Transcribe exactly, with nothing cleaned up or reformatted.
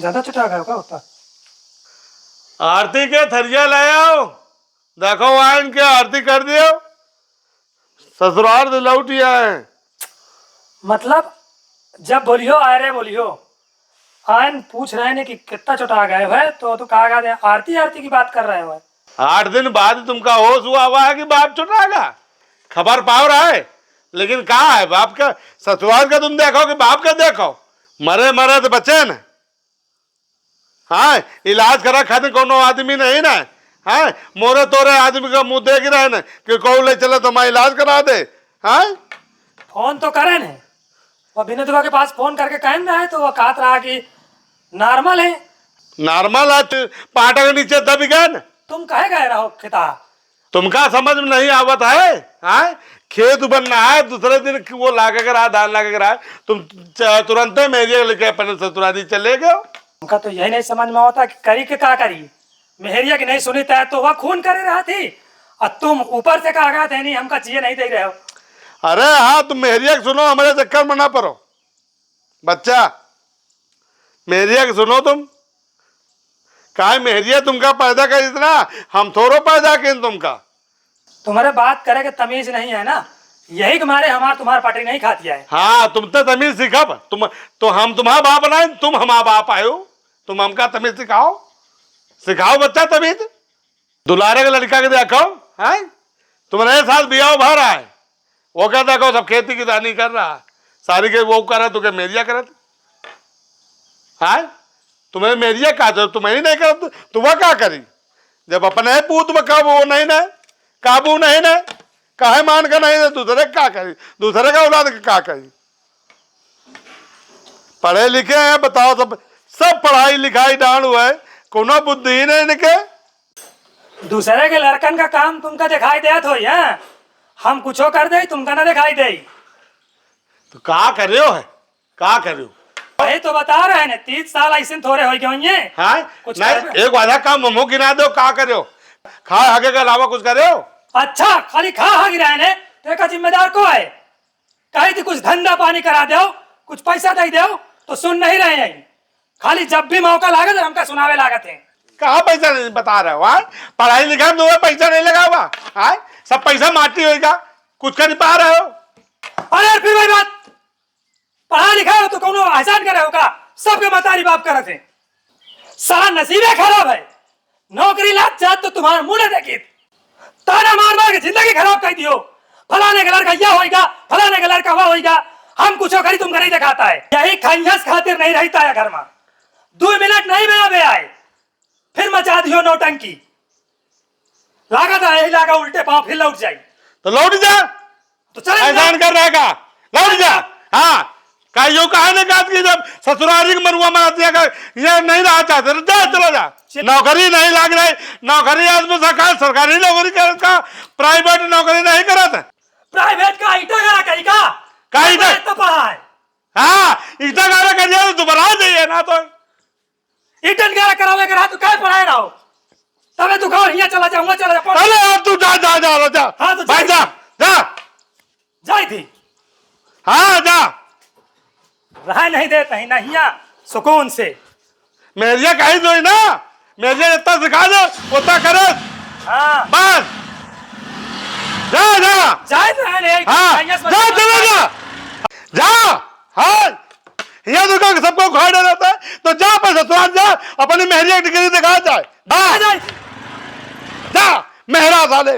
ज्यादा चुटा गया का होता? आरती के थरिया ले आओ, देखो आइन के आरती कर दियो, ससुराल से लौट आए। मतलब, जब बोलियो, आए रे बोलियो, आइन पूछ रहे ने कि कितना चुटा गए हो, तो तू कहा गया, आरती आरती की बात कर रहे हो। आठ दिन बाद तुमका होश हुआ हुआ है कि बाप चुटा गया, खबर पाव रहा है, लेकिन कहाँ है बाप का? ससुराल का तुम देखो कि बाप का देखो? मरे मरे तो बचे न। हाँ, इलाज करा खातिर कोनो आदमी नहीं ना। हाँ, मोरे तोरे आदमी का मुँह देख रहे न कि कहू ले चले तो मैं इलाज करा दे। हाँ, फोन तो करे न, वो विनोदवा के पास फोन करके कहन रहे तो वो कहत रहा कि नॉर्मल है। नॉर्मल है, तू पाटा के नीचे दबी गए न। तुम कहे गए रहो खेता? तुमका समझ में नहीं आवत है, हाँ? खेत बनना है, दूसरे दिन वो लागे के रहा, धान लागे के रहा, तुम च-, तुरंते मेहरिया लेके अपने ससुरारी चले गए। हमका तो यही नहीं समझ में आवता कि करी के का करी। मेहरिया की नहीं सुनी तय तो वह खून करे रहा थी, और तुम ऊपर से कहा गया थे नहीं, हमका चीजें नहीं दे रहे हो। अरे हाँ, तुम मेहरिया के सुनो, हमारे चक्कर में ना पड़ो। बच्चा, मेहरिया के सुनो तुम, काहे मेहरिया तुमका पैदा करी इतना, हम थोड़ो पैदा किन तुमका। तुम्हारे बात करे के तमीज नहीं है ना, यही के मारे हमार तुम्हार पटरी नहीं खाती है। हाँ, तुम तो तमीज सीखब, तुम तो, हम तुम्हारा बाप ना, तुम हमारा बाप आयो, तुम हमका तमीज सिखाओ, सिखाओ बच्चा तमीज। दुलारे के लड़का के देखो, हैं? तुम्हारे साथ बियाह भर आए, वो क्या देखो, सब खेती किसानी कर रहा, सारी के वो करे, तो क्या मेहरिया करत? हैं? तुम्हें मेहरिया का जरूरत, तुम्हें ही नहीं करत, तो वह क्या करी? जब अपने पूत में काबू नहीं ना, काबू नहीं ना, काहे मान का नहीं ना, दूसरे का करी, दूसरे का औलाद के का करी? पढ़े लिखे हैं, बताओ, सब, सब पढ़ाई लिखाई डांड हुआ है, कोनो बुद्धि ही नहीं इनके। दूसरे के लड़कन का काम तुमका दिखाई देत होई, हैं? हम कुछो कर दे, तुमका ना दिखाई दे। तो का करियो है? का करियो? वही तो बता रहे हैं, तीस साल ऐसे थोड़े हो गए होइए। हाँ? कुछ नहीं, कर दे। एक वाला काम हमो गिना दो, का करियो? खा हगे के अलावा कुछ करियो? अच्छा, खाली खा हग रहे हैं, तो एका जिम्मेदार को है? कही थी कुछ धंधा पानी करा दो, कुछ पैसा दे दो, तो सुन नहीं रहे हैं। खाली जब भी मौका लागे तो हमका सुनावे लागत है। कहाँ पैसा नहीं बता रहे हो, हाँ? पढ़ाई लिखाई में तुम्हें पैसा नहीं लगा हुआ, हाँ? सब पैसा माटी होएगा, कुछ कर नहीं पा रहे हो। अरे यार, फिर वही बात, पढ़ा लिखा हो तो कोनो एहसान करे हो का? सबके मतारी बाप करत है। साला नसीबे खराब है, नौकरी लाग जात तो तुम्हार मुंह न देखित। ताना मार मार के जिंदगी खराब कर दियो। फलाने का लड़का यह होइगा, फलाने का लड़का वह होइगा। हम कुछ करी तुमको नहीं दिखाता है। यही खंजस खातिर नहीं रहता है घर में। दो मिनट नहीं बया बे आए, फिर मचा दियो नौटंकी। लागत है यही लागा उल्टे पाँव फिर लौट जाई। तो लौट जा। तो चले ना। एहसान कर रहा है का? लौट जा। हाँ, का यो कहा ने कहा कि जब ससुरारी के मरुआ मरा दिया का, ये नहीं रहा चाहते, तो जा, चला जा। नौकरी नहीं लाग रही, नौकरी आज में सरकार, सरकारी नौकरी कर का, प्राइवेट नौकरी नहीं करत। प्राइवेट का ईटा गाड़ा करी का? का ईटा? तो पढ़ा है। हाँ, ईटा गाड़ा करिए तो दोबारा जाइए ना तो। ईटन गाड़ा करावे के रहा तो काहे पढ़ाए रहो? तबे तू कहो, हियाँ चला जा, हुआँ चला जा, पढ़। अरे यार, तू जा, जा, जा, जा। हाँ, तो भाई जा, जा। जा, जा। जाई थी। हाँ, जा। रह नहीं देत ही ना हियाँ सुकून से। मेहरिया कहीं तो ही ना, मेहरिया जितना सिखा दे, उतना करे। हाँ। बस। जा, जा। जाई थी, हाँ, नहीं, हाँ। भैया से जा, बता। चला जा। जा। हाँ। ये दुकान सबको उखाड़ रहता है, तो जा पर ससुराल जा, अपनी मेहरिया की डिग्री दिखा जाए। जा। जा, जा। जा, मेहरा साले।